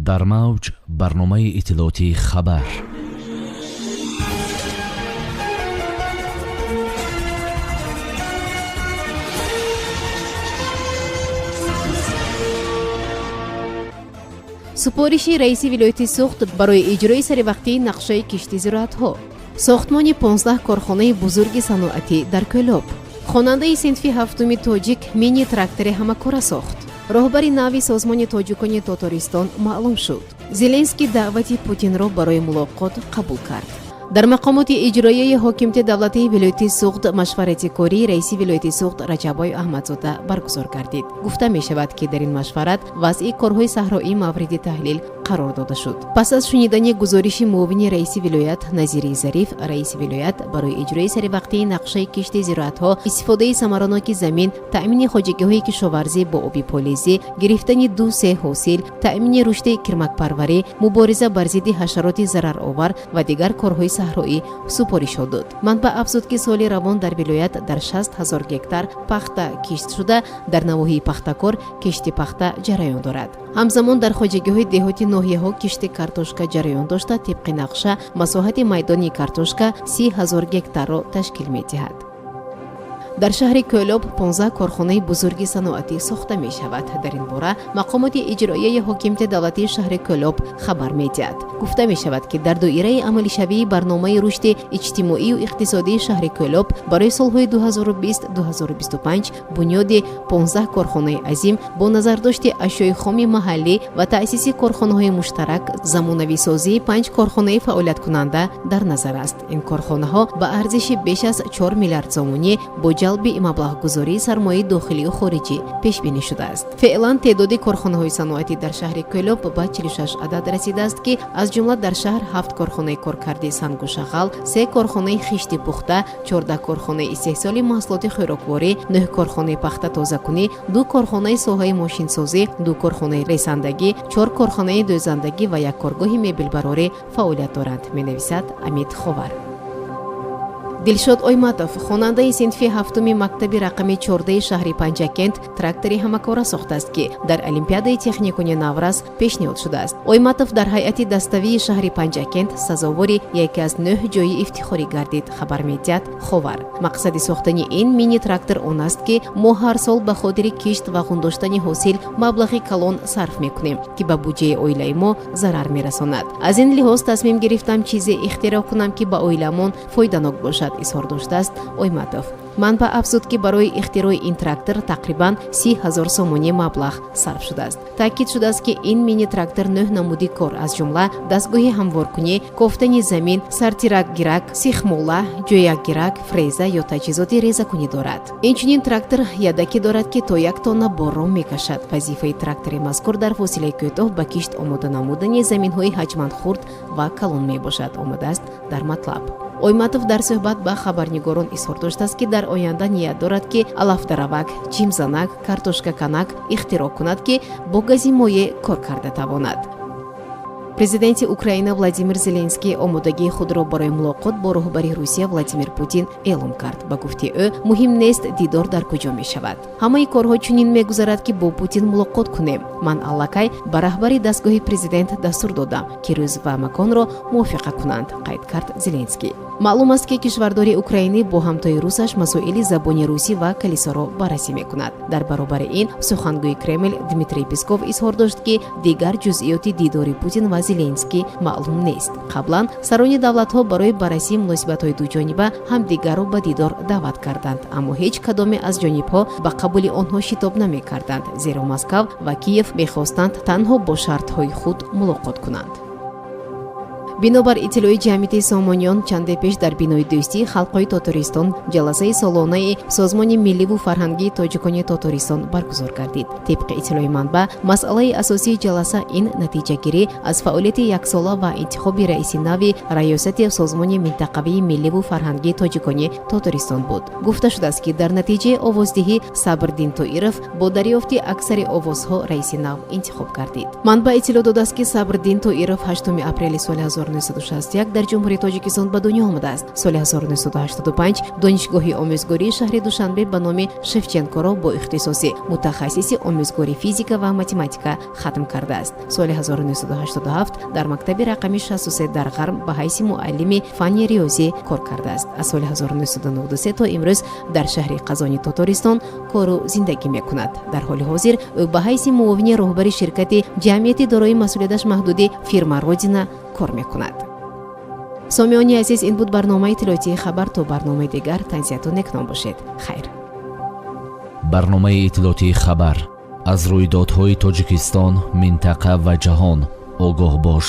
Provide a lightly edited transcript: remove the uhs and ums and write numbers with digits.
Дар мавҷ барномаи иттилоотии «Хабар». Супориши раиси вилояти Суғд барои иҷрои саривақтии нақшаи кишти зироатҳо. Сохтмони 15 корхонаи бузурги саноатӣ дар Кӯлоб. Хонандаи синфи ҳафтуми тоҷик мини трактори ҳамакора сохт. Роҳбари нави Созмони тоҷикони Тотористон маълум шуд. Зеленский даъвати Путинро барои мулоқот қабул кард. Дар мақомоти иҷроияи ҳокимияти давлатии вилояти Суғд машварати кории раиси вилояти Суғд Раҷаббой Аҳмадзода баргузор гардид. Гуфта мешавад, ки дар ин машварат вазъи корҳои саҳроӣ мавриди таҳлил қарор дода шуд. Пас аз шунидани гузориши муовини раиси вилоят Назири Зариф, раиси вилоят барои иҷрои саривақтии нақшаи кишти зироатҳо, истифодаи самараноки замин, таъмини хоҷагиҳои кишоварзӣ бо оби полезӣ, гирифтани ду-се ҳосил, таъмини рушди кирмакпарварӣ, мубориза бар зидди ҳашароти зараровар ва дигар корҳои саҳроӣ супоришҳо дод. Манбаъ афзуд, ки соли равон дар вилоят дар 60 000 гектар пахта кишт шуда, дар навоҳии Пахтакор кишти пахта ҷараён дорад. Ҳамзамон дар хоҷагиҳои деҳоти ноҳияҳо кишти картошка ҷараён дошта, тибқи нақша масоҳати майдони картошка 30 000 гектарро ташкил медиҳад. Дар шаҳри Кӯлоб 15 корхонаи бузурги саноатӣ сохта мешавад. Дар ин бора мақомоти иҷроияи ҳокимияти давлатии шаҳри Кӯлоб хабар медиҳад. Гуфта мешавад, ки дар доираи амалишавии барномаи рушди иҷтимоию иқтисодии шаҳри Кӯлоб барои солҳои 2020-2025 бунёди 15 корхонаи азим бо назардошти ашёи хоми маҳаллӣ ва таъсиси корхонаҳои муштарак, замонависозии панҷ корхонаи фаъолияткунанда дар назар аст. Ин корхонаҳо ба арзиши беш аз 4 миллиард сомонӣ бо ҷалби маблағгузории сармояи дохилию хориҷӣ пешбинӣ шудааст. Феълан теъдоди корхонаҳои саноатӣ дар шаҳри Кӯлоб ба 46 адад расидааст, ки аз ҷумла дар шаҳр ҳафт корхонаи коркарди сангу шағал, се корхонаи хишти пухта, 14 корхонаи истеҳсоли маҳсулоти хӯрокворӣ, нӯҳ корхонаи пахта тозакунӣ, ду корхонаи соҳаи мошинсозӣ, ду корхонаи ресандагӣ, чор корхонаи дӯзандагӣ ва як коргоҳи мебелбарорӣ фаъолият доранд, менависад Амид Ховар. Дилшод Ойматов, хонандаи синфи ҳафтуми мактаби рақами 14-и шаҳри Панҷакент, трактори ҳамакора сохтааст, ки дар олимпиадаи техникуни наврас пешниҳод шудааст. Ойматов дар ҳайати даставии шаҳри Панҷакент сазовори яке аз нӯҳ ҷойи ифтихорӣ гардид, хабар медиҳад Ховар. Мақсади сохтани ин мини трактор он аст, ки мо ҳар сол ба хотири кишт ва ғундоштани ҳосил маблағи калон сарф мекунем, ки ба буҷаи оилаи мо зарар мерасонад. Аз ин лиҳоз тасмим гирифтам чизе ихтироъ кунам, ки ба оиламон фоиданок бошад, изҳор доштааст Ойматов. Манбаъ афзуд, ки барои ихтирои ин трактор тақрибан 30 000 сомонӣ маблағ сарф шудааст. Таъкид шудааст, ки ин мини трактор нӯҳ намуди кор, аз ҷумла дастгоҳи ҳамворкунӣ, кофтани замин, сартиракгирак, сихмола, ҷӯякгирак, фреза ё таҷҳизоти резакунӣ дорад. Инчунин трактор ядакӣ дорад, ки то як тонна борро мекашад. Вазифаи трактори мазкур дар фосилаи кӯтоҳ ба кишт омода намудани заминҳои ҳаҷман хурд ва калон мебошад, омадааст дар матлаб. Ойматов дар суҳбат ба хабарнигорон изҳор доштааст, ки дар оянда ният дорад, ки алафдаравак, ҷимзанак, картошкаканак ихтироъ кунад, ки бо гази моеъ кор карда тавонад. Президенти Украина Владимир Зеленский омодагии худро барои мулоқот бо роҳбари Русия Владимир Путин эълом кард. Ба гуфти ӯ, муҳим нест, дидор дар куҷо мешавад. Ҳамаи корҳо чунин мегузарад, ки бо Путин мулоқот кунем. Ман аллакай ба раҳбари дастгоҳи президент дастур додам, ки рӯз ва маконро мувофиқа кунанд, қайд кард Зеленский. Маълум аст, ки кишвардори украинӣ бо ҳамтои русаш масоили забони русӣ ва калисоро баррасӣ мекунад. Дар баробари ин сухангӯи Кремл Дмитрий Песков изҳор дошт, ки дигар ҷузъиёти дидори Путин ва Зеленский маълум нест. Қаблан сарони давлатҳо барои баррасии муносибатҳои дуҷониба ҳамдигарро ба дидор даъват карданд, аммо ҳеҷ кадоме аз ҷонибҳо ба қабули онҳо шитоб намекарданд, зеро Москав ва Киев мехостанд танҳо бо шартҳои худ мулоқот кунанд. Бинобар иттилои ҷамъияти Сомониён, чанде пеш дар бинои Дӯстии халқҳои Тотористон ҷаласаи солонаи Созмони милливу фарҳангии тоҷикони Тотористон баргузор гардид. Тибқи иттилои манбаъ, масъалаи асосии ҷаласа ин натиҷагирӣ аз фаъолияти яксола ва интихоби раиси нави раёсати Созмони минтақавии милливу фарҳангии тоҷикони Тотористон буд. Гуфта шудааст, ки дар натиҷаи овоздиҳӣ Сабрдин Тоиров бо дарёфти аксари овозҳо раиси нав интихоб гардид. Манбаъ иттилоъ додааст, ки Сабрдин Тоиров 8 апрели соли 1961 дар Ҷумҳурии Тоҷикистон ба дунё омадааст. Соли 1985 Донишгоҳи омӯзгории шаҳри Душанбе ба номи Шевченкоро бо ихтисоси мутахассиси омӯзгори физика ва математика хатм кардааст. Соли 1987 дар мактаби рақами 63 дар Ғарм ба ҳайси муаллими фанни риёзӣ кор кардааст. Аз соли 1993 то имрӯз дар шаҳри Қазони Тотористон кору зиндагӣ мекунад. Дар ҳоли ҳозир ӯ ба ҳайси муовини роҳбари ширкати ҷамъияти дорои масъулияташ маҳдуди фирма «Родина» кор мекунад. Сомиёни азиз, ин буд барномаи иттилоотии «Хабар». То барномаи дигар тансиҳату некном бошед. Хайр. Барномаи иттилоотии «Хабар». Аз рӯйдодҳои Тоҷикистон, минтақа ва ҷаҳон огоҳ бош.